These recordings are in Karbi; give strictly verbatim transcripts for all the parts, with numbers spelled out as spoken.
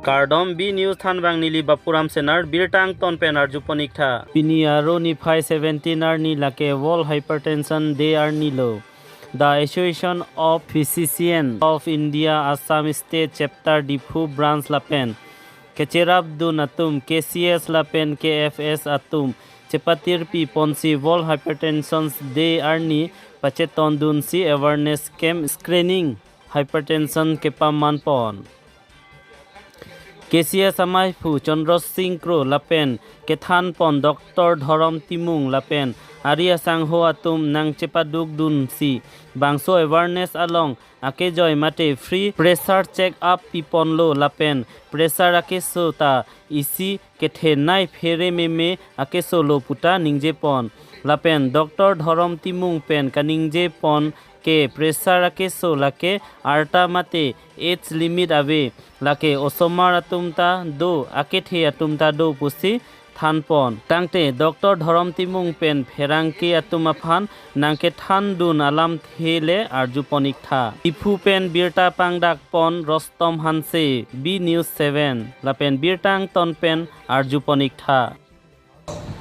Kardom, B News thanbang neli Bapuram Senar, birta angton pen arjupon ik tha. Pini Aru niphai seventeen arni lake World Hypertension Day arni lo. The Association of Physicians of India Assam State Chapter Diphu Branch lapen kecherapdun atum K C S lapen K F S atum chepatirpi ponsi World Hypertension Day arni pachetondunsi awareness camp screening hypertension kepaman pon. K C S amaiphu Chandra Singh Kro lapen kethan pon Doctor Dhorom Timung lapen ari asangho atum nangchepadukdunsi bangso awareness along akejoi mate free pressure check up piponlo lapen pressure akeso ta isi kethenei phere meme akeso lo puta ningjepon. Lapen Doctor Dhorom Timung pen kaningjepon ke pressure akeso lake arta mate age limit ave, lake osomar atum ta do, akethe atum ta do pusi thanpon. Tangte Doctor Dhorom Timung pen pherangke atum aphan nangkethandun alamthe le arjupon ik tha. Diphu pen birta pangdakpon Rostom Hanse, B News seven, lapen birta angton pen arjupon ik tha.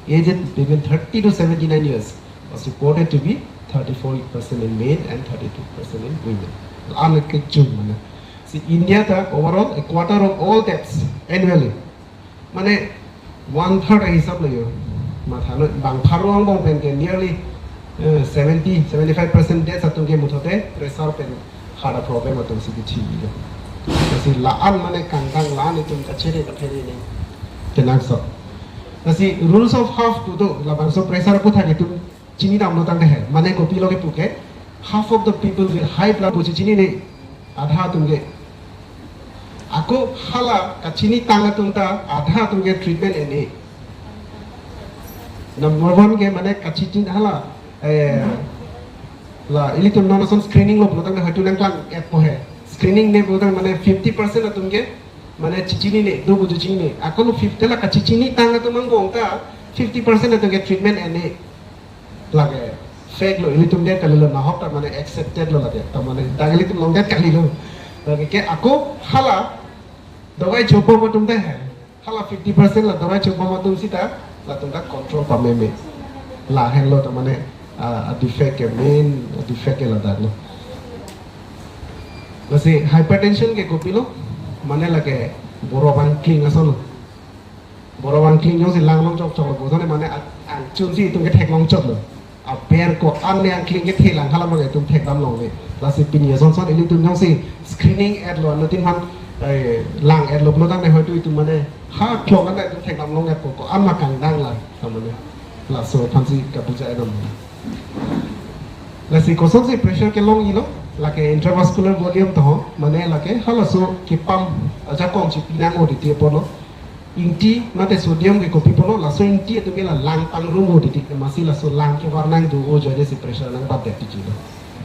Aged between thirty to seventy-nine years was reported to be thirty-four percent in men and thirty-two percent in women. An kechung mane. Si India ta overall a quarter of all deaths annually. Mane one third hisap lo yo. Matha lo bang pharo angbong pen ke nearly uh, seventy, seventy-five percent deaths atum ke muthote pressure pen heart problem atum si bithi lo. Lasi la-an mane kangkang la-an itum kachere kachere ne. Tenang sok. Lasi rules of half tu do labangso pressure aphuthak itum chinidamlo tangte he. Mane kopilo ke puke half of the people with high blood pressure chinine adha atum ke. Ako hala kachinitang atum ta adha atum ke treatment en-e. Number one ke mane kachichin hala eh, la ilitum non ason screening lo pulotang hoitu nangklang et po he. Screening ne pulotang mane fifty percent atum ke mane chichinine, do buju chinine. Ako lo fifty la kachichinitang atum angbong ta fifty percent atum ke treatment en-e. Lake fake lo, ilitum det kalilo, nahok ta mane accepted lo lake. Ta mane dak ilitum longdet kalilo. Lake ke ako hala dawai chobom atum te he. Hala fifty percent la dawai chobom atum sita latum ta control pameme. Lahenlo ta mane ah, a defect ke main defect ke ladak lo. Lasi hypertension ke kopilo mane lake borok angkling ason lo. Borok angkling jongsi lang long chokchok lo, bosone mane a-, angchunsi itum ke theklong chok lo. Aber ko-an le angkling kethe lang hala mane itum thekdam longle. Lasi pini asonson ilitum jongsi screening et lo, anuttin han eh, lang et lo pulotang ne hoitu itum mane ha klong an itum thekdam long et ko, ko-an ma kangdang la ta mane. Laso aphansi kapuja enam. Lasi kosonsi pressure kelong ilo, lake intravascular volume to, mane lake halaso kepam ajakong si pinang o titi apotlo. Ingti mate sodium ke kopi pulo, laso ingti atum ke la lang pangrum o titi, masi laso lang kevar nangdo o ajoine si pressure nangbatdet titi lo.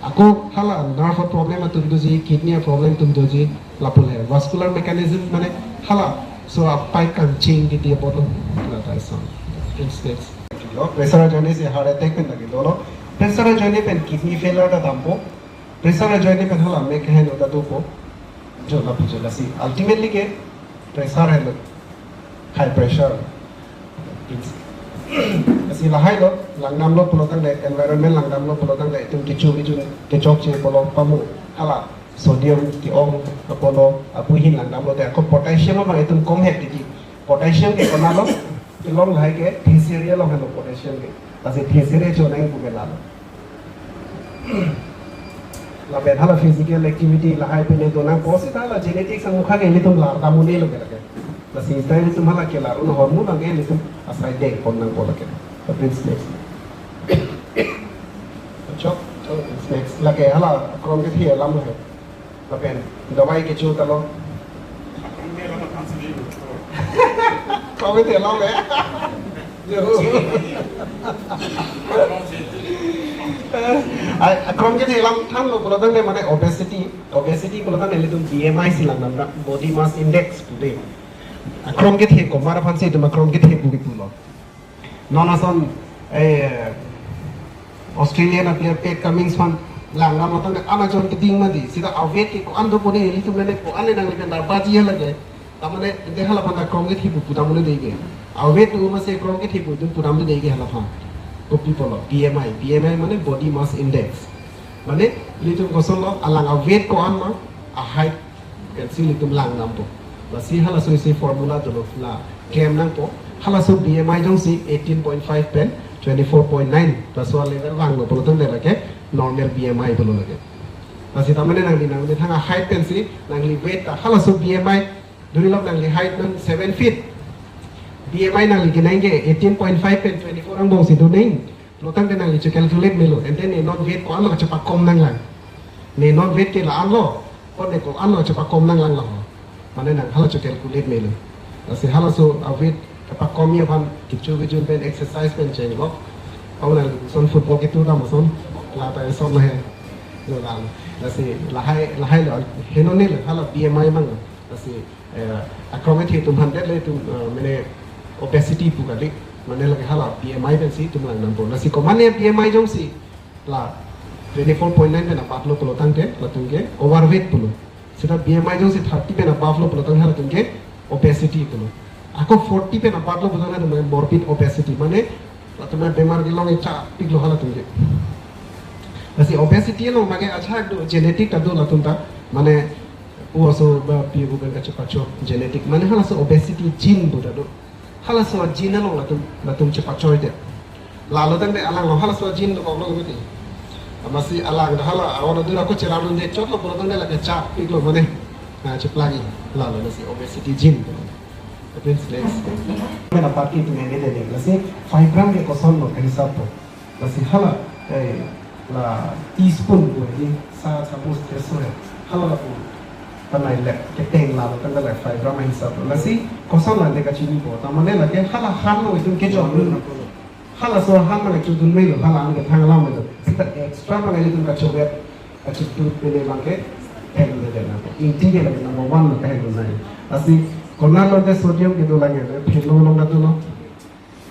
Ako hala nerve problem atum doji, kidney problem atum doji, lapu le vascular mechanism mane hala so apai kangching titi apotlo. La ta ison. It's, it's. Lo, pressure ajoine si heart attack pen lagi dolo. Pressure ajoine pen kidney failure ta dampo. Pressure ajoine pen hala mek heno ta dopo. Jo lapu jo lasi. Ultimately ke pressure heno. High pressure. Lasi lahai lo, langdamlo pulotangte, environment langdamlo pulotangte, itum kecho kejun, kechokche pulo pamu. Hala sodium ke-ong apotlo, apuhin langdamlote, ako potassium ma itum kom hek titi. Potassium ke konatlo, kelong lahai ke, thesere along helo potassium ke. Lasi thesere chonang pu ke lalo. Lapen hala physical activity lahai pine donangpo seta hala genetics angmukha ke ilitum lar damu ne lo ke lake. Lasi istai ilitum hala kelar un hormone angke ilitum asai dengpon nangpo lake. Tapi snacks. Chok, chok, snacks. Lake hala krom kethe alam lo he. Lapen dawai kecho ta lo. Krom kethe alam he. Yo. Ai, krom kethe alam thanlo pulotangte mane obesity. Obesity pulotangte ilitum B M I si langdam ra, body mass index pu de. Krom kethe komar aphansi itum krom kethe pu kipu lo. Non ason eh Australian a player Pat Cummins aphan langdam pulotangte ana jon keding mati. Seta aweight ke ko-an dopo ne ilitum le ko-an le nangli pen darbaji lake. Tamane, ante hala aphan ta krongkethe pu pudam un-e dei ke. Aweight tu masi krongkethe pu itum pudam un-e dei ke hala aphan. Kopi pulo, B M I. B M I mane body mass index. Mane, ilitum kosonlo, alang aweight ko-an ma, aheight pensi ilitum lang dampo. Lasi halaso isi formula dolo, la klem nangpo. Halaso B M I jongsi eighteen point five pen twenty-four point nine, laso level vanglo pulo tangte lake normal B M I pulo lake. Lasi tamane nangli nangli thang aheight pensi nangli weight ta halaso B M I, duri lok nangli height nang seven feet, B M I nangli kenang ke eighteen point five pen twenty-four angbong si do nang. Pulo tangte nangli checalculate melo. Ante ne non weight ko-an lo kachepakom nanglang. Ne non weight ke la-an lo. Ko ne ko-an lo kachepakom nanglang lo. Mane nang hala checalculate melo. Lasi halaso aweight kapakom aphan kecho kejun pen exercise pen chenglo. Au nang son football ketur dam son. La ta son lo he. Lo la. Lasi lahai lahai lo. Heno ne lo hala B M I mang lo. Lasi, eh, akrongkethe atum hundred le itum, eh, mane obesity pu kali, mane lake hala B M I pensi itum lang dampo. Lasi komatne B M I jongsi la twenty-four point nine pen apar lo pulo tangte, latum ke overweight pulo. Seta B M I jongsi thirty pen apar lo pulo tangte, latum ke obesity pulo. Ako forty pen apar lo pulo tangte, latum ke morbid obesity, mane latum ke bemar kelong-ik chapiklo halatum ke. Lasi obesity along mane achak do, genetic ta do latum ta, mane pu aso ba pi abu pen kachepachok, genetic. Mane halaso obesity gene pu ta do. Halaso gene along latum, latum chepachoi te. Lalo tangte alang lo halaso gene dokok lo mati. Masi alang ta hala, awan adu ako cherap lo de chot lo pulo tangte lake chapiklo mane. Na cheplagi. Lalo lasi obesity gene. That means next. Mena party tu mene de ne. Lasi five gram ke kosonlo kahisap po. Lasi hala, eh, la teaspoon ko di sa chamus teso ya. Hala lapu panai le keteng lalo tangte la five gram ahisap lo. Lasi kosonlo le kachinipo. Tamane lake hala han lo itum kejok lo. Halaso han mane chudun melo, hala an ke thang lam melo. Seta extra mane itum kachobet, kachutut pele abang ke theng de na. Ingti ke lake number one lo kahen nai. Lasi konat lo te sodium kedo lake, phelo along ta do lo.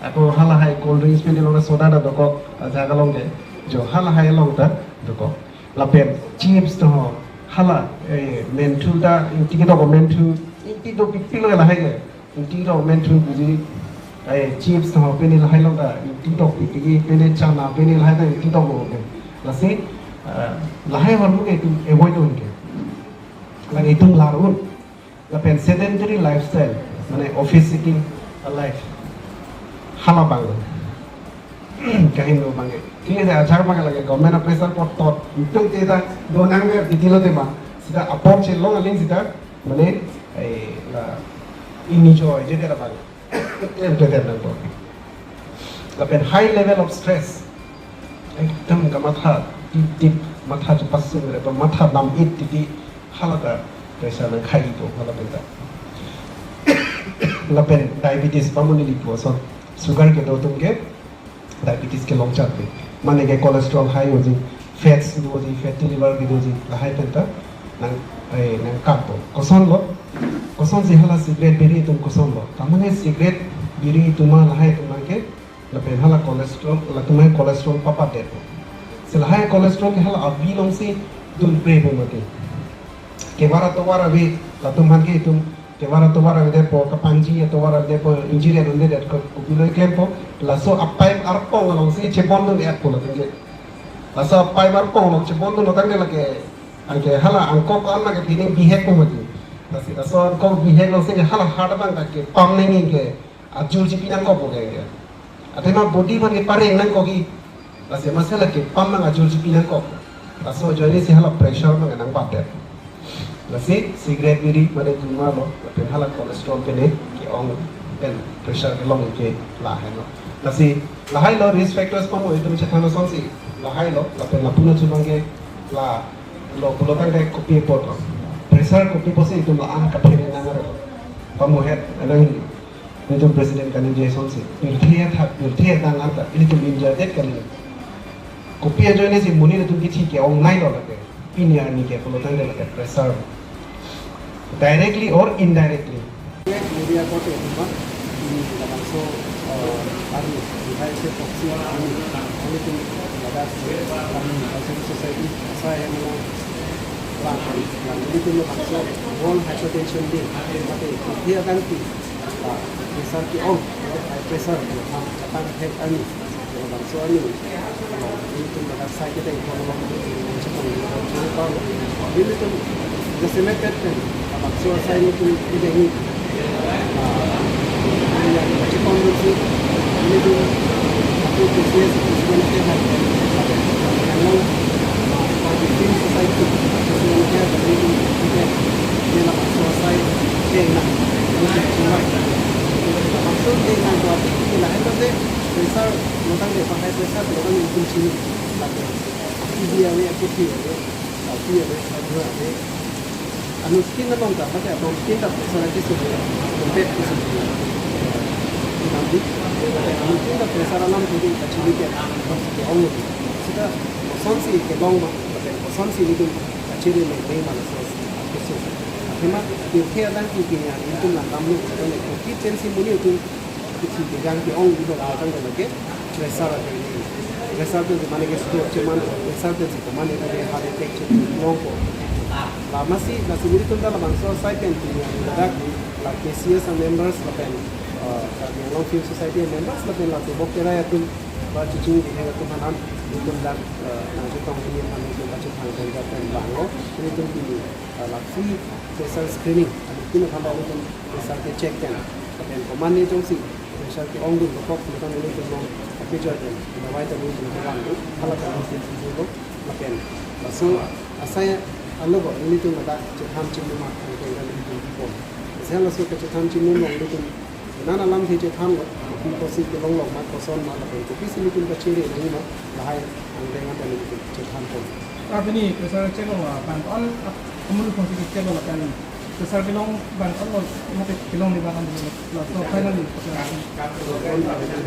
Ako halahai cold drinks pen along ta soda ta dokok, ajak along ke. Jo halahai along ta dokok. Lapen chips to ho. Hala, eh, menthu ta, ingti kedo menthu, ingti dopik pik lo lahai ke. Ingti dok menthu buji, eh, chips to ho, pini lahai along ta, ingti dopik pik, pini chana, pini lahai ta, ingti dok lo ke. Lasi, eh, lahai hormu ke itum avoid un ke. Lake itum lar un. Lapen sedentary lifestyle, mane office sitting life. Hala abang. Kahin lo abang. Kini ada ajar abang lake government a pressure pot tot. Itum te ta do nang ke titi lo tema. Seta apor chelong aling seta, mane, eh, la, enjoy je te abang. Klem klem nangpo. Lapen high level of stress. Ekdom kamatha tip tip, matha chepasung re, matha dam-it titi, hala ta pressure nangkhai po, hala pen ta. Lapen diabetes pamuni lipo ason, sugar kedo atum ke diabetes kelong chat pe. Mane ke cholesterol high doji, fats doji, fatty liver kedoji, lahai pen ta nang, eh, nangkap po. Kosonlo, kosonsi hala cigarette biri atum kosonlo. Tamane cigarette biri atum ma lahai atum ma ke, lapen hala cholesterol, latum ma cholesterol papadet po. Si lahai cholesterol ke hala avi alongsi dunpre po mati. Kevar atovar ave, latum aphan ke itum kevar atovar avedet po, kapanji atovar avedet po, injiri avedet ko, kopilo klempo, laso apipe arpong alongsi chebondun-et po latum ke. Laso apipe arpong along chebondun lo tangte lake, anke hala angkok ko-an ma ke pining bihek po mati. Lasi laso angkok bihek alongsi ke hala heart abang ta kepam nangji ke, ajur chipi nangkok po ke. Athema body abang ke pareng nangkok ke. Lasi masi lake pam nang ajur chipi nangkok. Laso ajoine si hala pressure abang nangpadet. Lasi cigarette biri mane juma lo, lapen hala cholesterol pen ke-ong pen pressure kelong ke lahai lo. Lasi lahai lo risk factors pamo itum chethan asonsi lahai lo, lapen lapu-an chubang ke la lo pulo tangte kopi apot lo. Pressure kopi apotsi itum la-an kaphere nang aro. Pamo het, anang Nelitum president kaningje asonsi, pirthe athak, pirthe adang anta, ilitum India det kali. Kopi ajoine si monit atum kithi ke-ong nai lo lake. Pini arni ke pulo tangte lake pressure. Directly or indirectly. Media ko te ba, ini dalam so, eh, army, bihai se toxic army, army tu ada army, civil society, saya mana, Bang, bang, ilitum labangso World Hypertension Day, mate, dia kan ti, ah, pressure ke-ong, high pressure, ah, tang head ani, labangso ani, ah, ilitum ladak sai ke teng, kalau mau ilitum, ilitum, ilitum, ilitum, labangso sai ilitum, ilitum, Anuttin along ta, mate, anuttin ta pressure ke sudah, bed ke sudah. Nanti, anuttin ta pressure alam tu di kachini ke, ke-ong tu. Sita kosonsi kelong ma, mate, kosonsi ilitum kachiri me, me ma laso keso. Athema, pirthe adang ke pini ilitum nangdamlo, mate, kopi pensi monit atum, kopi pegang ke-ong iba adang ke lake, pressure ate ini. Pressure tu mane ke stroke cheman, pressure tu si mane ke heart attack chelongpo. Lasi, lasi ilitum ta labangso asai pen pini ladak, la K C S a-members lapen, eh, Karbi Anglong Film Society a-members lapen la tebok kerai atum, ba chuchung di atum aphan ilitum dak, eh, nangchetong ini aphan ilitum kachethang pen dak pen banglo, ilitum pini, eh, la free pressure screening, anuttin aphan ilitum pressure ke check pen, lapen komatne jongsi pressure ke-ongdun dokok, lapen ilitum along kapejoy pen, dawai ta ilitum kevan do, hala ta ilitum kevan do, lapen laso asai alogo ilitum ladak chethan chingnum ma, lapen ilitum kevan. Asai laso kachethan chingnum along ilitum nana alamthe chethanlo, kopi kosi kelonglo ma, koson ma, lapen kopisi ilitum kachiri nangji ma, lahai angdeng angdeng ilitum chethanpo. Sir, pini pressure check lo, bang on, amul kongsi check lo, lapen pressure kelong bang on lo, mate kelong ni bang on lo, so finally.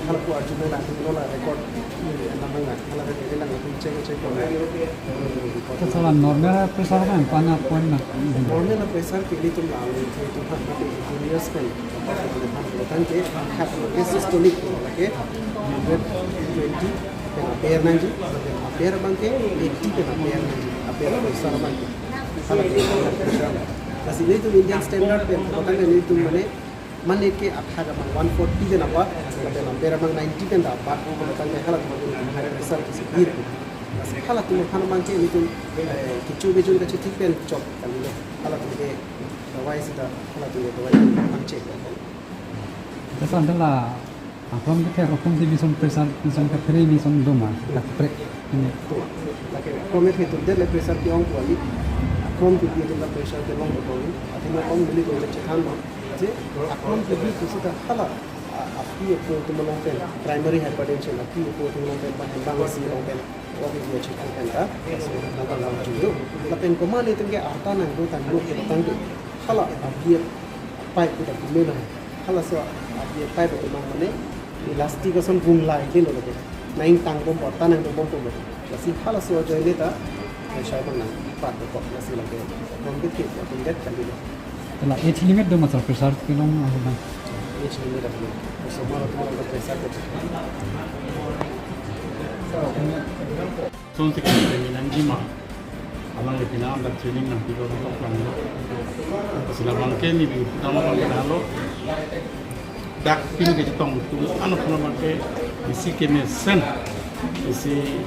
Halapu arju na, nanti lo la record, namang na, hala re lang, nanti check, check ko. Sir, normal pressure kan, pana point na. Normal pressure ke ilitum la, ilitum ha, mate, years pen, ilitum ha, ilitum ke, hat, ke systolic, ke hundred twenty pen aber nangji, pen aber abang ke eighty pen aber nangji, aber pressure abang ke. Hala ke pressure. Lasi ilitum Indian standard pen, bahkan ilitum mane, mane ke athak abang one forty pen abat, pen aber abang ninety pen ta abat, bahkan ke hala ke high pressure ke severe. Lasi hala atum aphan abang ke ilitum, eh, kecho kejun kachethik pen chok kali lo. Hala atum ke dawai sita, hala atum ke dawai pen pangchek. Sir, anta la akrom kethe, akrom kebi ason pressure, ason kaphere ason do ma, kaprek. Ini. To, lake akrom kethe atum det le pressure ke-ong kali. Akrom kebi atum ta pressure kelong kali. Athema akrom bili atum ta chethan ma. Je akrom kebi atum sita hala, a, api apo atum along pen, primary hypertension, api apo atum along pen, ba hembang isi along pen, api apo chethan pen ta, so, nangkang lang jumlo. Lapen komatne atum ke arta nangdo tanglo, tanglo. Hala api apai apo ta kumelo. Halaso api apai atum mane elastic ason vung lai ke lo lake. Nangtang bompo, ta nangtang bompo. Lasi halaso ajoine ta, eh, pressure abang nangpat dokok, lasi lake. Akrom kethe, akrom det kali lo. La age limit do ma sir, pressure kelong ahormu? Age limit ave. Osomar atum along pressure ke. Ason si kami nangji ma. Alangli pini dak training nangpilo, nangpaklang lo. Lasi labang ke nebi utama abang ke halo. Dak pini kachetong atum an aphan abang ke isi kemesen, isi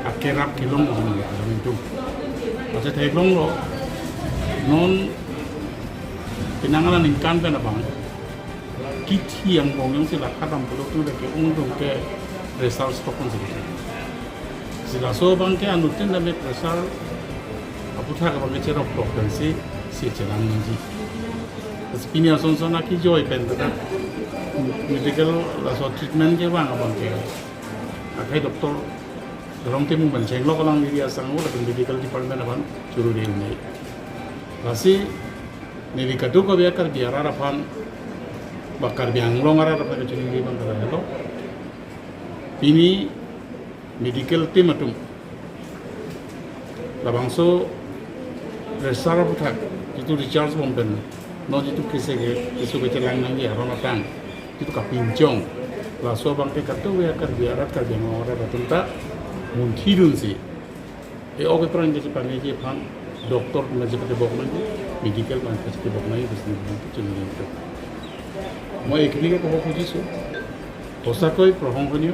akerap kelong abang ke alam itu. Masa theklonglo, non penang aningkan pen abang kithi angbong jongsi la khadam pulo tu ke ungdung ke pressure stroke kon si. Si laso abang ke anuttin dame pressure aputhak abang ke cherok tok pensi, si chelang nangji. Lasi pini ason son akijoi pen ta medical laso treatment kevang abang ke akai doctor Rongtemu pen chenglok alang area asangho lapen medical department aphan churu dei. Lasi nebi kadokave a-Karbi arat aphan, ba Karbi Anglong arat aphan kachiningri abang ke lahelo. Pini medical team atum labangso pressure aputhak jitu recharge bom pen, non jitu kese ke, keso kechelang nangji aron atang, jitu kapinchong, laso abang ke kadokave a-Karbi arat, Karbi Anglong arat atum ta munthidunsi, e-ok epran kechepameji aphan, doctor মানে যিপাতি বক নাই, মেডিকেল মানে যিপাতি বক নাই, বুজি নাপাব, চিনি নাপাব। মই এইখিনিকে ক'ব খুজিছোঁ, সঁচাকৈ প্ৰশংসনীয়।